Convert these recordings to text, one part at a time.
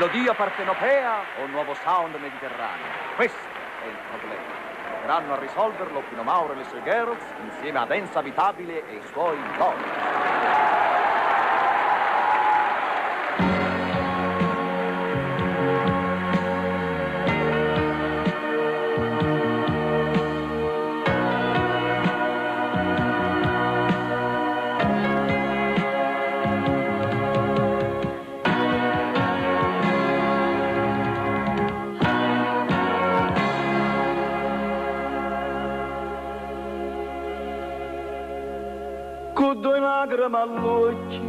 Melodia partenopea o nuovo sound mediterraneo? Questo è il problema. Proveranno a risolverlo Pino Mauro e le sue girls insieme ad Enza Abitabile e i suoi boys. Con due lacrime all'occhio,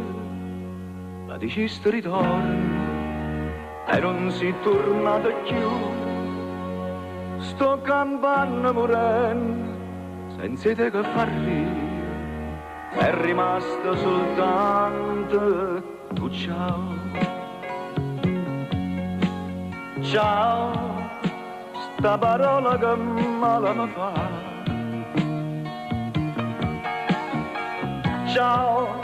la diciste ritorno e non si tornato più. Sto campando morendo, senza te che far ridere, è rimasto soltanto tu ciao. Ciao, sta parola che male mi fa. Ciao,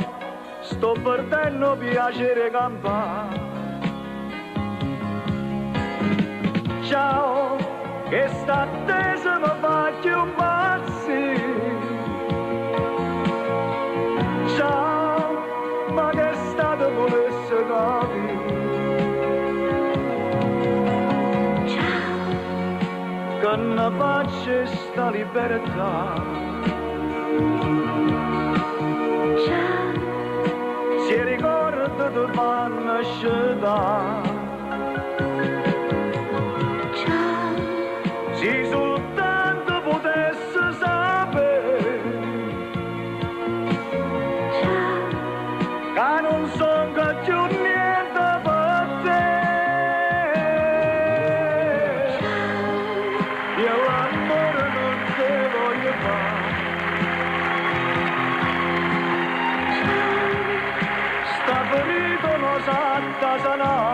sto perdendo piacere campare. Ciao, che sta attesa mi fa più impazzire. Ciao, ma che stato volesse capire. Ciao. Che ne faccio sta libertà. Ciao. Si ricorda di fanno scelta. Ciao. Se soltanto potesse sapere. Ciao. Che non so più niente per te. Ciao. Io l'amore non te voglio fare. Ciao. Sta ferito non sa sanare.